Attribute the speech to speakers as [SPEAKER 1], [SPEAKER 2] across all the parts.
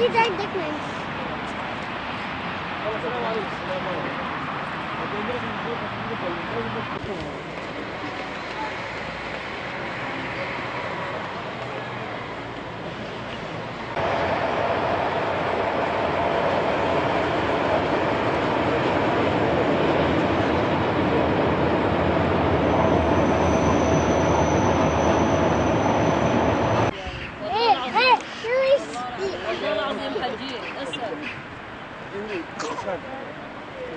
[SPEAKER 1] أكيد عندك من.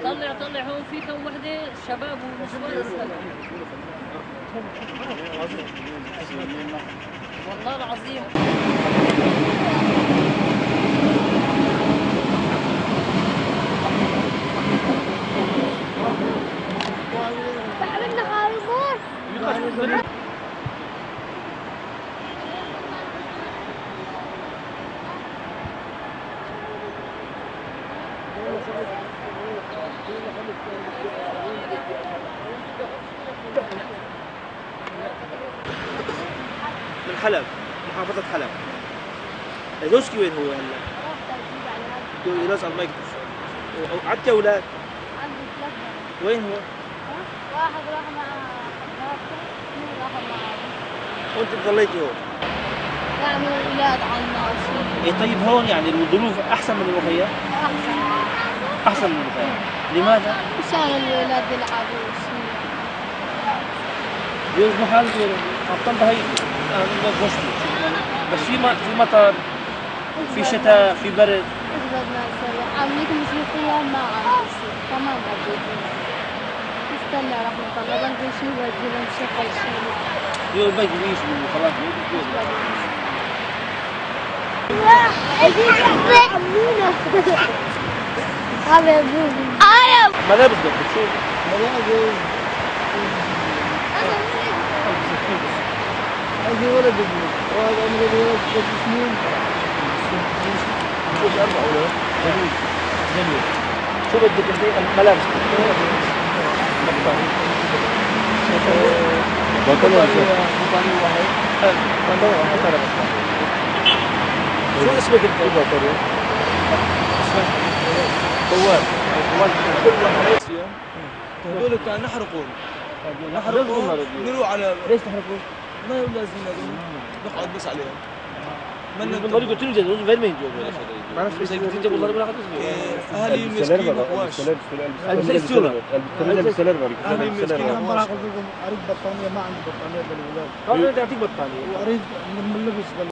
[SPEAKER 2] طلع طلع هون في كم وحده شباب ونسوان اسال. والله العظيم.
[SPEAKER 3] من حلب، محافظة حلب. زوجك وين هو هلا؟ راح على المايك. عندك اولاد؟
[SPEAKER 1] عندي 3 بنات.
[SPEAKER 3] وين هو؟
[SPEAKER 1] واحد راح مع خالته، اثنين راحوا مع
[SPEAKER 3] وانت ضليتي هون؟
[SPEAKER 1] يعني الاولاد على الناس.
[SPEAKER 3] اي طيب هون يعني الظروف احسن من المخيم؟
[SPEAKER 1] احسن.
[SPEAKER 3] احسن من المخيم، لماذا؟
[SPEAKER 1] مشان الاولاد يلعبوا وشي.
[SPEAKER 3] يوم محل عم هي بس في مطر، في شتاء، في برد.
[SPEAKER 1] ايش بدنا نسوي؟ عم نكمش الخيام ما عم يصير، كمان بدي نستنى رحمة الله بنقول شو بدي نشغل شيء.
[SPEAKER 3] يوم باقي ليش خلاص. ملابس بدك شو؟
[SPEAKER 4] ملابس عندي ولد ابني، واحد عمره ولد 3 سنين.
[SPEAKER 3] 4 أولاد. جميل جميل. شو بدك انت؟ ملابس. بطانية واحد. شو اسمك انت؟ اسمك فواز.
[SPEAKER 4] هذول كان نحرقهم. نحرقهم نروح على.
[SPEAKER 3] ليش تحرقهم؟
[SPEAKER 4] ما لازم نقعد بس عليهم. اهالي المسكين هواش. اهالي المسكين هواش.
[SPEAKER 5] اريد بطانيه، ما عندي بطانيه للاولاد.
[SPEAKER 3] اعطيك بطانيه.
[SPEAKER 5] واريد من اللبس.